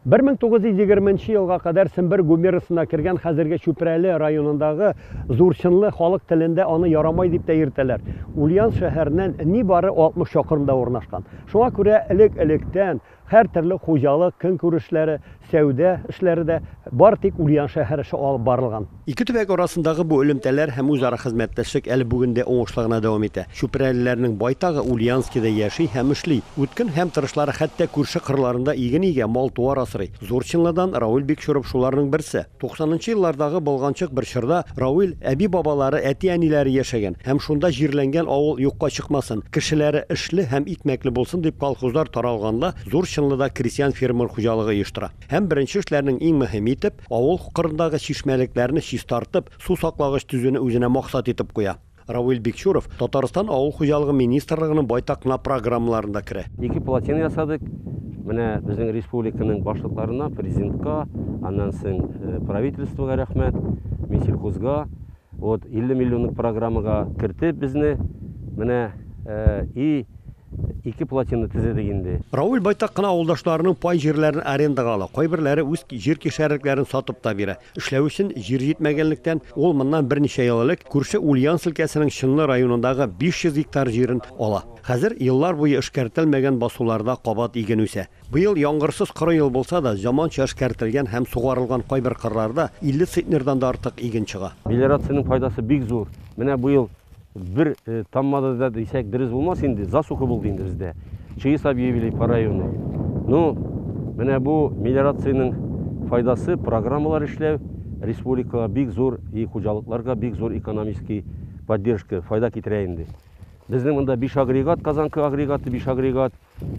1920 елга кадәр Сембер губернасына кергән хәзерге Чүпрәле районындагы Зур Чынлы, халык телендә аны Ярамай дип тә йөртәләр, Ульян шәһәреннән нибары 60 чакрымда урнашкан. Шуңа күрә элек-электән һәр төрле хуҗалык, көнкүрешләре, сәүдә эшләре дә бары тик Ульян шәһәре аша алып барылган. Ике төбәк арасындагы бу элемтәләр һәм үзара хезмәттәшлек әле бүген дә уңышлы гына дәвам итә. Чүпрәлеләрнең байтагы Ульяновскида яши һәм эшли. Үткен һәм тырышлары хәтта күрше кырларында иген игә, мал-туар асрый. Зур Чынлыдан Равил Бикчуров шуларның берсе. Туксанынчы еллардагы болганчык бер чорда Равил әби-бабалары, әти-әниләре яшәгән һәм шунда җирләнгән авыл юкка чыкмасын, кешеләре эшле һәм икмәкле булсын дип колхозлар таралганда Зур Чынлыда крестьян-фермер хуҗалыгы оештыра. Һәм беренче эшләрнең иң мөһиме итеп, авыл кырындагы чишмәлекләрне чистартып, су саклагыч төзүне үзенә максат итеп куя. Равил Бикчуров Татарстан Авыл хуҗалыгы министрлыгының байтак кына программаларында керә. Ике плотина ясадык. Менә безнең республиканың башлыкларына, президентка, аннан соң правительствога рәхмәт, Минсельхозга. Вот 50 миллионлык программага кертеп безне. Менә и ике плотина төзедек инде. Равил байтак кына авылдашларының пай җирләрен арендага ала, кайберләре үз җир кишәрлекләрен сатып та бирә. Эшләү өчен җир җитмәгәнлектән, ул моннан берничә ел элек күрше Ульяновск өлкәсенең Чынлы районындагы 500 гектар җирен ала. Хәзер еллар буе эшкәртелмәгән басуларда кабат иген үсә. Быел яңгырсыз коры ел булса да, заманча эшкәртелгән һәм сугарылган кайбер кырларда 50 центнердан да артык иген чыга. Мелиорациянең файдасы бик зур. Менә быел бер таммады да дисәк дөрес булмас инде, засуха булды инде бездә. ЧС объявили по району. Ну, менә бу мелиорациянең файдасы, программалар эшләү республикага бик зур и хуҗалыкларга бик зур экономический поддержка, файда китерә инде. Безнең монда 5 агрегат, Казанка агрегаты 5 агрегат,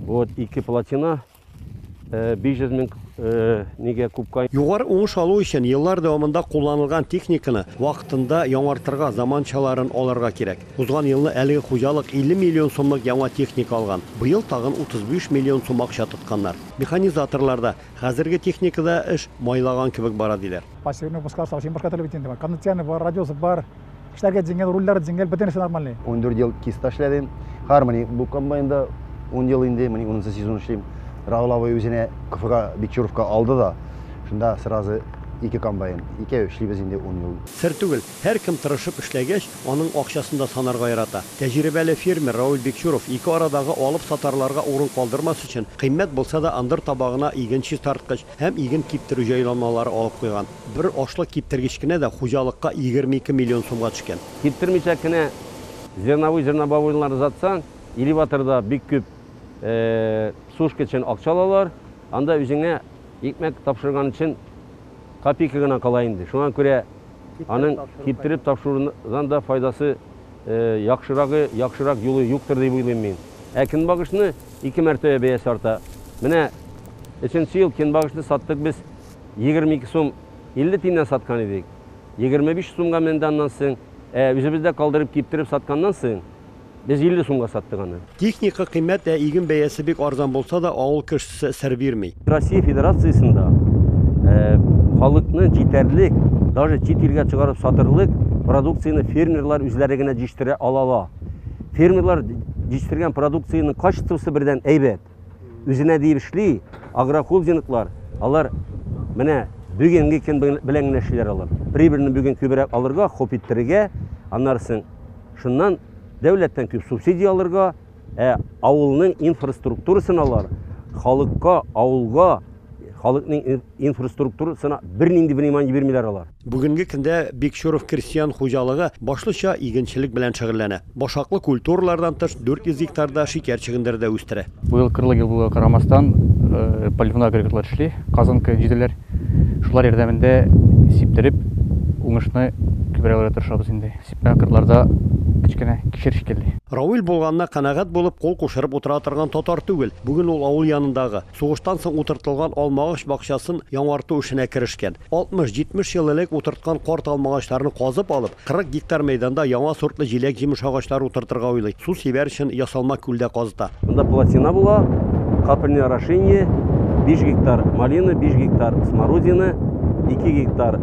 вот 2 плотина, 500 мең нигә кубка. Югары уңыш алу өчен еллар дәвамында кулланылган техниканы вакытында яңартырга, заманчаларын алырга кирәк. Узган елны әлеге хуҗалык 50 миллион сумлык яңа техника алган. Быел тагын 35 миллион сум акча тотканнар. Механизаторлар да, хәзерге техникада эш майлаган кебек бара, диләр. Пассивный выпускар совсем башка төрле бит инде. Кондиционер бар, радиосы бар. Эшләргә җиңел, рульләр җиңел, бөтенесе нормальный. 14 ел киста эшләдем. Хармони бу комбайнда 10 ел инде, менә 10 сезон эшлим. Раул абый үзенә КФга Бикчуровка алды да, шунда сразу ике комбайн. Икәү эшлибез инде 10 ел. Сер түгел, һәркем тырышып эшләгәч, аның акчасын да санарга ярата. Тәҗрибәле фермер Равил Бикчуров ике арадагы алып-сатарларга урын калдырмас өчен, кыйммәт булса да ындыр табагына иген чистарткыч һәм иген киптерү җайланмалары алып куйган. Бер ашлык киптергеч кенә дә хуҗалыкка 22 миллион сумга төшкән. Киптермичә кенә зерновой, зернобобойларны сатсаң, элеваторда бик күп сушка өчен акча алалар. Анда үзеңә икмәк тапшырган өчен копейка гына кала инде. Шуңа күрә аның киптереп тапшырудан да файдасы яхшырагы, яхшырак юлы юктыр дип уйлыйм мин. Ә көнбагышны ике мәртәбә бәясе арта. Менә өченче ел көнбагышны саттык без 22 сум 50 тиеннән саткан идек. 25 сумга менде аннан соң, үзебездә калдырып киптереп сатканнан соң, без 50 сумга саттык аны. Техника кыйммәт, ә иген бәясе бик арзан булса да, авыл кешесе сер бирми. Россия Федерациясендә халыкны җитәрлек, даже чит илгә чыгарып сатырлык продукцияне фермерлар үзләре генә җитештерә ала. Фермерлар җитештергән продукцияның качествосы бердән әйбәт. Үзенә диеп эшли, агрохолдинглар, алар менә бүгенге көн белән генә эшлиләр алар. Прибыльне бүген күбрәк алырга, хоп иттерергә, аннары соң шуннан дәүләттән күп субсидия алырга, ә авылның инфраструктурасын алар, халыкка, авылга, халыкның инфраструктурасына бернинди внимание бирмиләр алар. Бүгенге көндә Бикчуров крестьян хуҗалыгы башлыча игенчелек белән шөгыльләнә. Башаклы культуралардан тыш 400 гектарда шикәр чөгендере дә үстерә. Быел кырлы ел булуга карамастан, поливной агрегатлар эшли, Казанка җиделәр. Шулар ярдәмендә сиптереп, уңышны күбрәк алырга тырышабыз инде. Сипмәгән кырларда кечкенә кишер шикелле. Равил булганына канәгать булып, кул кушырып утыра торган татар түгел. Бүген ул авыл янындагы, сугыштан соң утыртылган алмагач бакчасын яңарту эшенә керешкән. 60-70 ел элек утырткан карт алмагачларны казып алып, 40 гектар мәйданда яңа сортлы җиләк-җимеш агачлары утыртырга уйлый. Су сибәр өчен ясалма күлдә казыта. Монда плотина була, капельное орошение, 5 гектар малина, 5 гектар смородина, 2 гектар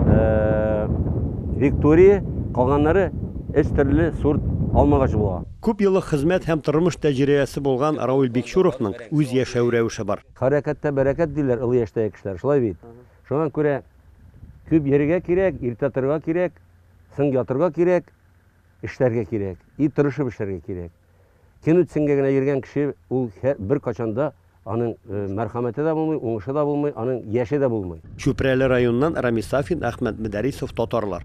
Виктория, калганнары өч төрле сорт алмагач була. Күп еллык хезмәт һәм тормыш тәҗрибәсе булган Равил Бикчуровның үз яшәү рәвеше бар. Хәрәкәттә бәрәкәт диләр олы яшьтәге кешеләр, шулай бит? Шуңа күрә күп йөрергә кирәк, иртә торырга кирәк, соң ятырга кирәк, эшләргә кирәк, и тырышып эшләргә кирәк. Көн үтсенгә генә йөргән кеше ул беркайчан да аның мәрхәмәте дә булмый, уңышы да булмый, аның яше дә булмый. Чүпрәле районыннан Рамис Сафин, Әхмәт Мөдәрисов, Татарлар.